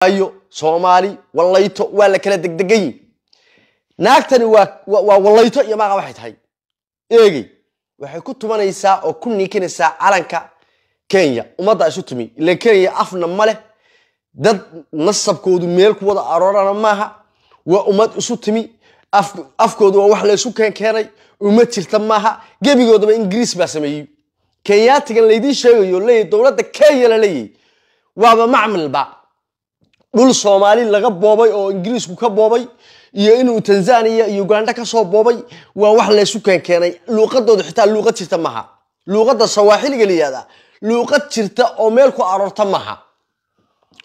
Ayo Soomaali wallayto waa la kala degdegan yihin. Naagtani waa wallayto iyo maaqa waxay tahay. Eegey, waxay ku tumanaysaa oo ku niikinaysaa calanka Kenya. Ummadda isu timi ilan Kenya afna ma leh, dad nasabkoodu meel ku wada aroorana maaha. Waa ummad isu timi, afkoodu waa wax laysu keenkeenay, uma jirta maaha. Gebigoodaba Ingiriis baa sameeyey. Kenyaatigan laydiin sheegayo leeyahy dowladda Kenya la leeyahy waaba macmilba dhul Soomaali laga boobay oo Ingiriisku ka boobay iyo inuu Tanzania iyo Uganda ka soo boobay. Waa wax laysu keenkeenay. Luuqadoodu xitaa luuqad jirta maaha. Luuqadda Sawaaxiliga la yihahdaa luuqad jirta oo meel ku aroorta maaha.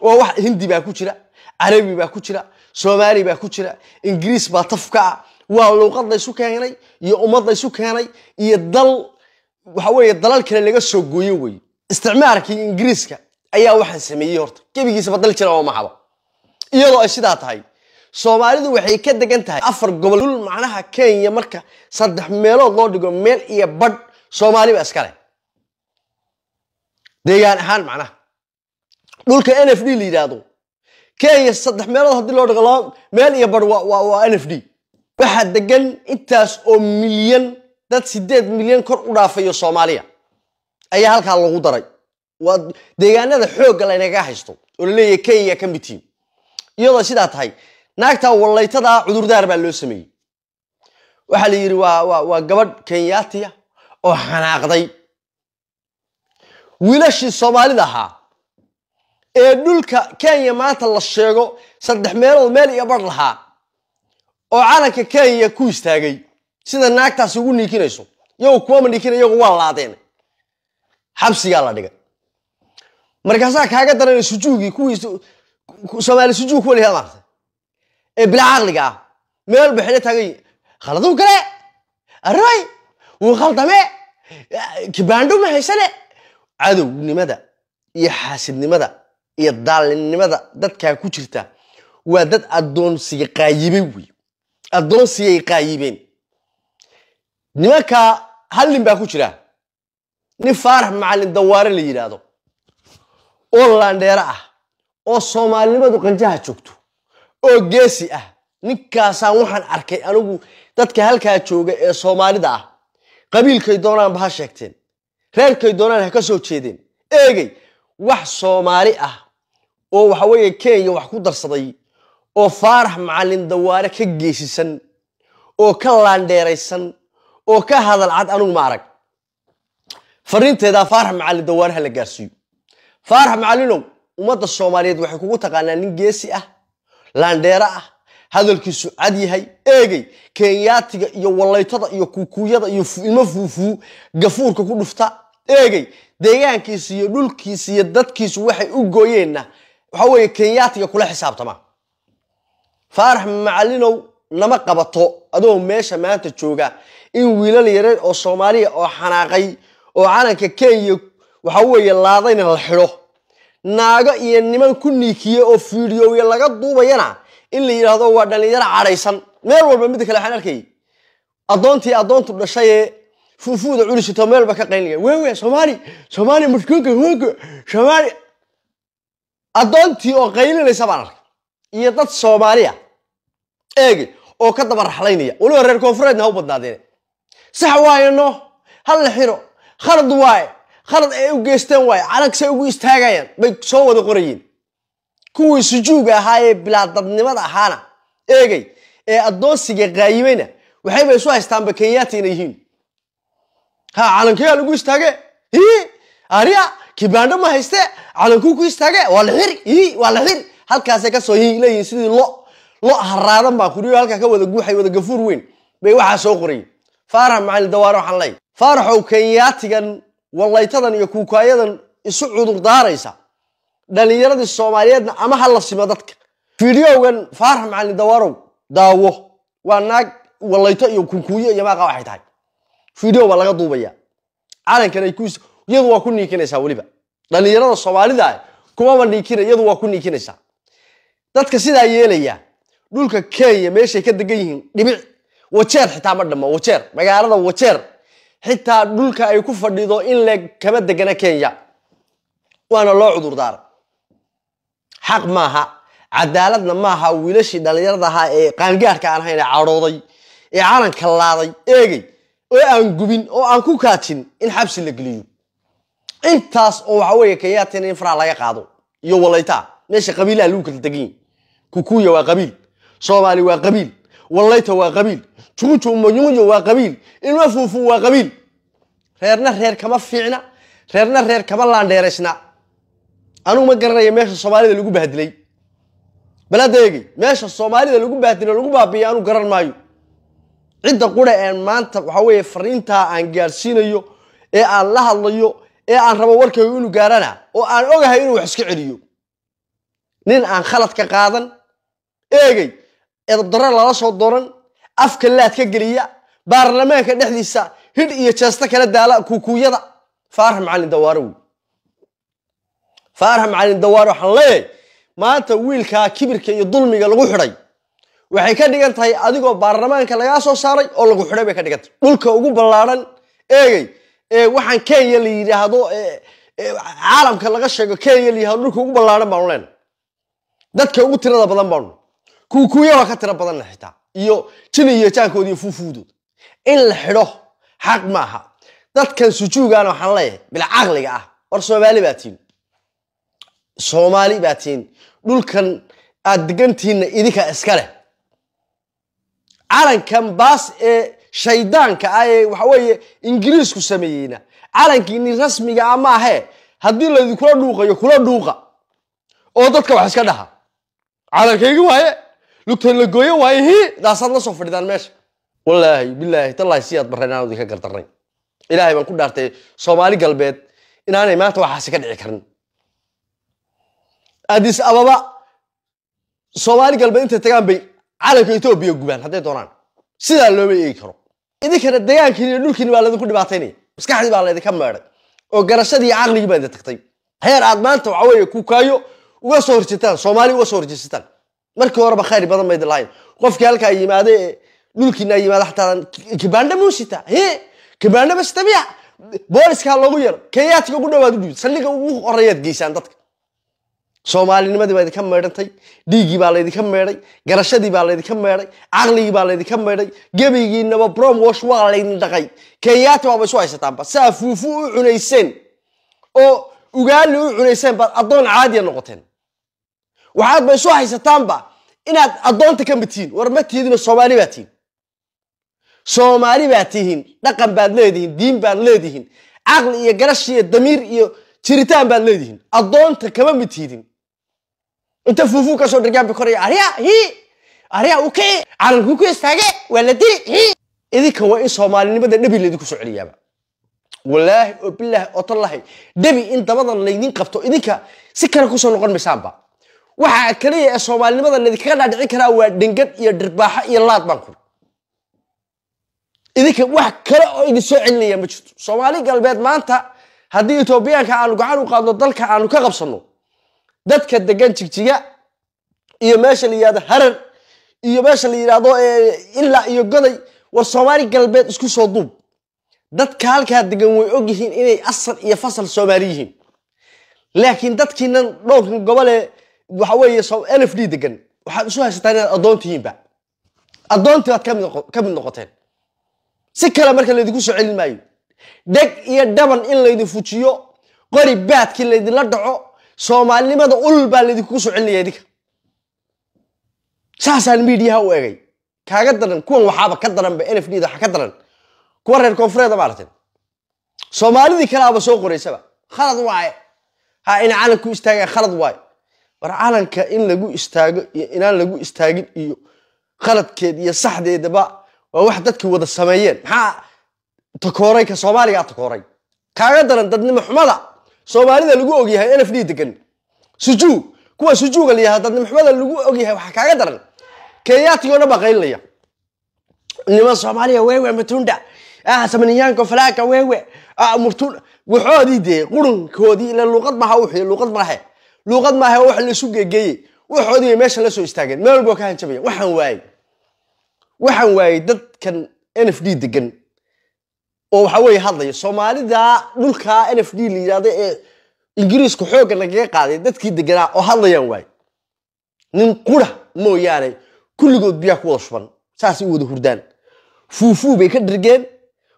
Oo wax Hindi baa ku jira, Carabi baa ku jira, Soomaali baa ku jira, Ingiriis baa tafka ah. Waa luuqad laysu keenay iyo ummad laysu keenay iyo dal waxa weeye dalal kale laga soo gooyo wey. Isticmaalkii Ingiriiska ayaa waxaan sameeyey. Horta gebigiisaba dal jira oo maxaba. Iyadoo ay sidaa tahay, Soomaalidu waxay ka degan tahay 4 gobol dhul. Macnaha Kenya marka 3 meelood loo dhigo meel iyo badh Soomaali ba iskale deegaan ahaan. Macnaha dhulka NFD la yidhaahdo Kenya 3 meelood haddii loo dhigo 2 meel iyo badh waa NFD. Waxaa degan intaas oo milyan, dad 8 milyan kor u dhaafayo Soomaaliya ayaa halkaa lagu daray. Waa deegaanada xoogga laynaga haysto oo laleeyahay Kenya ka mid tihiin. Iyadoo sidaa tahay, naagtaa wallaytadaa cudurdaar baa loo sameeyey. Waxaa la yidhi waa gabadh Kenyaatiya oo xanaaqday. Wiilashii Soomaalida ahaa ee dhulka Kenya maanta la sheego 3 meelood meel iyo badh lahaa oo calanka Kenya ku istaagay sida naagtaasi ugu niikinayso, iyagu kuwama niikinay, iyagu waa laadeen, xabsigaa la dhigay. Markaasaa kaaga daran sujuugii kuwii Soomaali sujuug kuwa la maartay ee bilaa caqliga ah meel baxay taagay, khaladuu gale, array wuu khaldame, kibaandho ma haysane. Cadownimada iyo xaasidnimada iyo daalinimada dadkaa ku jirta waa dad addoonsiga qaayibay wey, addoonsigay qaayibeen nimankaa. Hal nin baa ku jira, nin Faarax Macalin Dawaare la yidhaahdo oo laandheero ah oo Soomaalinimadu qanjaha joogto oo geesi ah. Ninkaasaan waxaan arkay anigu dadka halkaa jooga ee Soomaalida ah, qabiilkay doonaanba ha sheegteen, reerkay doonaan ha ka soo jeedeen, eegey wax Soomaali ah oo waxa weeye Kenya wax ku darsaday oo Faarax Macalin Dawaare ka geesisan oo ka laandheeraysan oo ka hadal cad anigu ma arag. Fariinteedaa Faarax Macalin Dawaare ha la gaarsiiyo. Faarax Macalinow, ummadda Soomaaliyeed waxay kugu taqaanaa nin geesi ah, laandheero ah, hadalkiisu cad yahay. Eegey, Kenyaatiga iyo wallaytada iyo kuukuyada iyo ilmo fuufuu gafuurka ku dhufta. Eegey, deegaankiisa iyo dhulkiisa iyo dadkiisu waxay u gooyeenna waxa weeye Kenyaatiga kula xisaabtama. Faarax Macalinow, nama qabato adoo meesha maanta jooga in wiilal yareer oo Soomaaliya oo xanaaqay oo calanka Kenya waxa weeye laadayna la xidho, naago iyo niman ku niikiye oo fiidiyooya laga duubayana in la yidhaahdo waa dhalinyaro cadhaysan meel walba. Midda kale, waxaan arkayay addoontii addoontu dhashay ee fuufuuda culisito meelba ka qaynaya, wewe Soomaali, Soomaali mushkuka wewe Soomaali. Addoontii oo qaylinaysa baan arkay iyo dad Soomaaliya eegi oo ka daba raxlaynaya, weliba reer koonfureedna ha u badnaadeen. Sax waaye, no hal la xiro, khalad waaye, khalad ay u geysteen waaye, calanksay ugu istaagayaan bay soo wada qorayeen. Kuwii sujuuga ahaa ee bilaadadnimada ahaana, eegay, ee addoonsiga qaayibayna waxayba isu haystaanba Kenyaati inay yihiin. Ha calankeyaa lagu istaage, hi arya kibaandho ma hayste, calankuu ku istaage, waa la xiri, hi waa la xiri. Halkaasay kasoo hi leeyihiin sidii lo haraadan baa kuriyo halkaa ka wada guuxay, wada gafuur weyn bay waxaa soo qorayeen. Faarax Macalin Dawaare waxaan leeyahay, Faaraxow, Kenyaatigan wallaytadan iyo kuukaayadan isu cudur daaraysa dhalinyaradii Soomaaliyeedna ama ha la simo dadka. Fiidiyowgan, Faarax Macalin Dawaarow, daawo. Waa naag wallayto iyo kunkuuyo iyo maaqa waxay tahay. Fiideo baa laga duubaya, calankan ay ku iyadu waa ku niikinaysaa. Weliba dhalinyarada Soomaalida ah kumaba niikina, iyadu waa ku niikinaysaa. Dadka sidaa yeelaya dhulka Kenya meeshay ka degan yihiin dhibic Wajeer xitaa ma dhamo. Wajeer, magaalada Wajeer xitaa dhulka ay ku fadhido in leeg kama degana Kenya, waana loo cudur daaray. Xaq maaha. Cadaaladna maaha wiilashii dhallinyarada ahaa ee qaangaarka aan ahayn ee cadhooday ee calanka laaday eegay oo aan gubin oo aan ku kaajin in xabsi la geliyo. Intaas oo waxa weeye Kenyatina in faraha laga qaado iyo walaytaa meesha qabiilaha lagu kala degan yahay. Kukuya waa qabiil, Soomaali waa qabiil, walayta waa qabiil, Juuju Manyuuju waa qabiil, ilma fuufu waa qabiil. Reerna reer kama fiicna, reerna reer kama laandheeraysna. Anugu ma garanayo meesha Soomaalida lagu bahdilay. Balada eegay meesha Soomaalida lagu bahdilay lagu baabi'iyay anu garan maayo. Cidda qura ee maanta waxa weeye fariinta aan gaarsiinayo ee aan la hadlayo ee aan rabo warkaygu inuu gaarana oo aan ogahay inuu wax iska celiyo, nin aan khalad ka qaadan eegay edab darro lala soo dooran, afka laad ka geliya baarlamaanka dhexdiisa hidh iyo jeesto kala daala kuukuyada, Faarax Macalin Dawaare wey. Faarax Macalin Dawaare waxaan leeyahay maanta wiilkaa kibirka iyo dulmiga lagu xidhay waxay ka dhigan tahay adigoo baarlamaanka lagaa soo saaray oo lagu xidhay bay ka dhigan tahay. Dhulka ugu ballaaran eegay ee waxaan Kenya la yidhaahdo caalamka laga sheego Kenya la yidhaahdo dhulka ugu ballaaran baanu leenahay, dadka ugu tirada badan baanu, kuukuuya waa ka tira badanna xitaa iyo jini iyo jaankood iyo fuufuudood. In la xidho xaq maaha. Dadkan sujuugaana waxaan leeyahay bil caqliga ah, war Soomaali baa tihiin, Soomaali baa tihiin, dhulkan aad degantihiinna idinka iska leh. Calankan baas ee shaydaanka ah ee waxa weeye Ingiriisku sameeyeyna calankiini rasmiga ah maahee, haddii laydinkula dhuuqayo kula dhuuqa oo dadka wax iska dhaha calankaygi waaye, lugtan la gooyo waaye, hii daasaad la soo fadhidaan meesha. Wallaahi bilaahi tallaahi si aad barreen aan idinka gardarnay. Ilaahay baan ku dhaartay Soomaali galbeed inaanay maanta waxaasi ka dhici karin. Addis Ababa Soomaali galbeed intay tagaan bay calanka Etoobiya gubaan hadday doonaan, sidaa looma eegi karo. Idinkana degaankiin iyo dhulkiin baa laydinku dhibaataynaya, maskaxdii baa laydinka meedhay oo garashadii iyo caqligii baa idin tagtay heer aad maanta waxa weeye kukaayo uga soo horjeetaan, Soomaali uga soo horjeesataan. Markii horeba khayr badan bayd lahayn. Qofkii halkaa yimaade ee dhulkiina yimaada xataa kibaandha muusita he kibaandha ma sita miya, booliska loogu yaro, Kenyaatiga ugu dhowaad u dhiibid, saldhigga ugu horeeyaad geysaan dadka. Soomaalinimadii baa idinka meedhantay, dhiiggii baa laydinka meedhay, garashadii baa laydinka meedhay, caqligii baa laydinka meedhay, gebigiinaba bromwash waa laydin dhaqay. Kenyaati waaba isu haysataanba saa fuufu u cunayseen oo ugaali u cunayseen baad addoon caadiya noqoteen. Waxaad ba isu haysataanba inaad addoonta ka mid tihiin. War ma tiidino, Soomaali baa tihiin, Soomaali baa tihiin, dhaqan baad leedihiin, diin baad leedihiin, caqli iyo garash iyo damiir iyo jiritaan baad leedihiin. Addoonta kama mid tiidin. Inta fuufuu kasoo dhirgaan bay koraya arya hii arya u kici calanku ku istaage waa la dili hii. Idinka waa in soomaalinimada dhebi laydinku soo celiyaaba. Wallaahi oo bilaahi oo tallahi dhebi in dabadan laydin qabto idinka si kale kusoo noqon maysaanba. Waxa kaliya ee soomaalinimada laydinkaga dhaadhicin karaa waa dhingad iyo dhirbaaxo iyo laad baan kuri. Idinka wax kale oo idin soo celinaya ma jirto. Soomaali galbeed maanta haddii Etoobiyaanka aanu gacan u qaadno, dalka aanu ka qabsanno, dadka degan Jigjiga iyo meesha la yidhahdo Harar iyo meesha la yidhahdo ilaa iyo Goday, war Soomaali galbeed isku soo duub, dadka halkaa degan way ogyihiin inay asal iyo fasal Soomaali yihiin. Laakiin dadkiinan dhowrkan gobole waxa weeye NFD degan waxaad isu haysataan inaad addoon tihiinba, addoontii baad ka mid noqoteen. Si kale marka laydinku soo celin maayo, dheg iyo dhaban in laydin fujiyo, qori baadkii laydinla dhaco, soomaalinimada ulul baa laydinkugu soo celinaya idinka. Saasaan miidiyaha u egay. Kaaga daran kuwan waxaaba ka daranba NFD da waxa ka daran kuwa reer koonfureeda maaragtay. Soomaalidii kalaaba soo qoraysaba khalad waaye, ha in calanku istaagaa khalad waaye. War calanka in lagu istaago iyo inaan lagu istaagin iyo khaladkeed iyo saxdeedaba waa wax dadkii wada sameeyeen. Maxaa takooray ka Soomaaliga takooray? Kaaga daran dadnimo xumada Soomaalida lagu ogyahay NFD degan sujuug, kuwa sujuuga la yidhahdo dadnimo xumada lagu ogyahay waxaa kaaga daran Kenyaatiga oo dhan baa qaylinaya. Niman Soomaaliya wewe matunda samaniyaanka falaaga wewe murtun waxoodii dee qurunkoodii ila luuqad maaha, wuxuu luuqad maahe, luuqad maahe wax la isu geegeeyey waxoodii bay meesha la soo istaageen, meel walba ka hanjabaya. Waxaan waayey dadkan NFD degan oo waxa weeye hadlaya Soomaalida dhulka NFD la yidhahdo ee Ingiriisku xoogga nagaga qaaday dadkii deganaa oo hadlayaan waayey. Nin qura mooyaane kulligood biyaa ku wada shuban, saasay u wada hurdaan, fuufuu bay ka dhirgeen.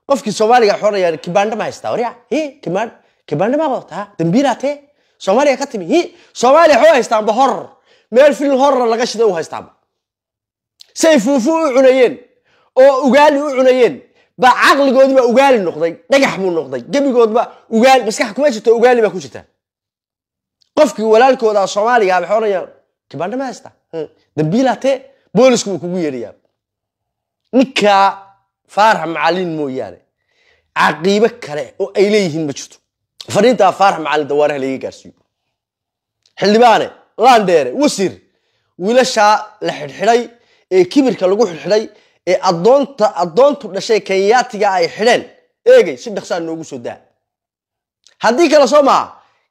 Qofkii Soomaaliga xorayaan kibaandha ma haystaa? Warya hi, kibaan kibaandha ma wadataa? Dambiilaa tee Soomaaliya ka timi? Hi, Soomaaliya waxay haystaanba horror, meel film horror laga shiday u haystaanba. Say fuufuu u cunayeen oo ugaali u cunayeen baa caqligoodii baa ugaali noqday, dhagax buu noqday gebigoodba. Ugaali maskax kuma jirto, ugaali baa ku jirta. Qofkii walaalkooda Soomaaliga waxay odhanayaan kibaandha ma haystaa? Dambiilaa tee? Boolisku wuu kugu yeedhayaa. Ninkaa Faarax Macalin mooyaane caqiibo kale oo ay leeyihiin ma jirto. Fariintaa Faarax Macalin dawaaraha laga gaarsiiyo, xildhibaane, laandheere, wasiir, wiilashaa la xidhxidhay ee kibirka lagu xidhxidhay ee adoonta addoontu dhashay Kenyaatiga ay xidheen, eegay si dhaqsaa noogu soo daa. Haddii kale soo maaha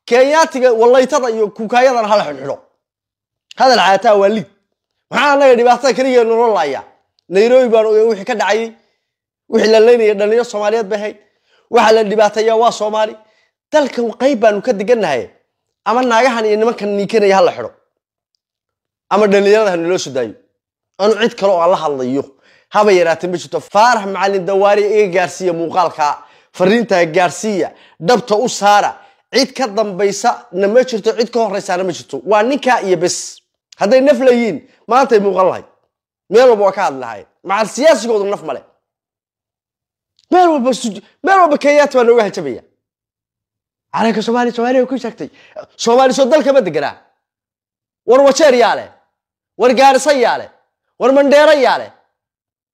Kenyaatiga wallaytada iyo kukaayadana hala xidhxidho. Hadal caataa waa liid. Maxaa annaga dhibaatada keliya nolol laaya? Nairobi baan ogay wixii ka dhacayay, wixii la leynaya dhalinyaro Soomaaliyeed bay ahayd. Waxa la dhibaateeyaa waa Soomaali. Dalkan qayb baanu ka degannahay. Ama naagahan iyo nimankan niikanaya hala xidho, ama dhalinyarada ha naloo soo daayo. Anu cid kale oo aan la hadlayo haba yaraatee ma jirto. Faarax Macalin Dawaari iga gaarsiiya muuqaalka, fariintaa gaarsiiya, dhabta u saara. Cid ka dambaysa na ma jirto, cid ka horraysaana ma jirto, waa ninkaa iyo bes. Hadday naf leeyihiin maantay muuqan lahayd, meel walba waa ka hadli lahayd. Macal siyaasigoodu naf male. Meel walba meel walba Kenyaati baa nooga hajabaya. Calanka Soomaaliya, Soomaaliya ku sheegtay, Soomaali soo dalka ma deganaa? War Wajeer yaa leh? War Gaarisa yaa leh? War Mandheero yaa leh?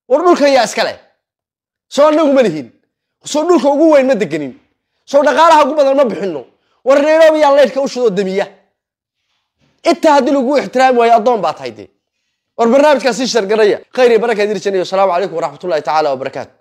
War dhulkan yaa iska leh? Soo annagu ma lihin? Soo dhulka ugu weyn ma deganin? Soo dhaqaalaha ugu badan ma bixinno? War Nairobi yaa leydhka u shidoo damiya? Intaa haddii lagu ixtiraami waayo, addoon baa tahay dee. War barnaamijkaas sii shargaraya. Khayr iyo baraka idin rajaynayo. Asalaamu calaykum waraxmatullahi tacaala wabarakaatu.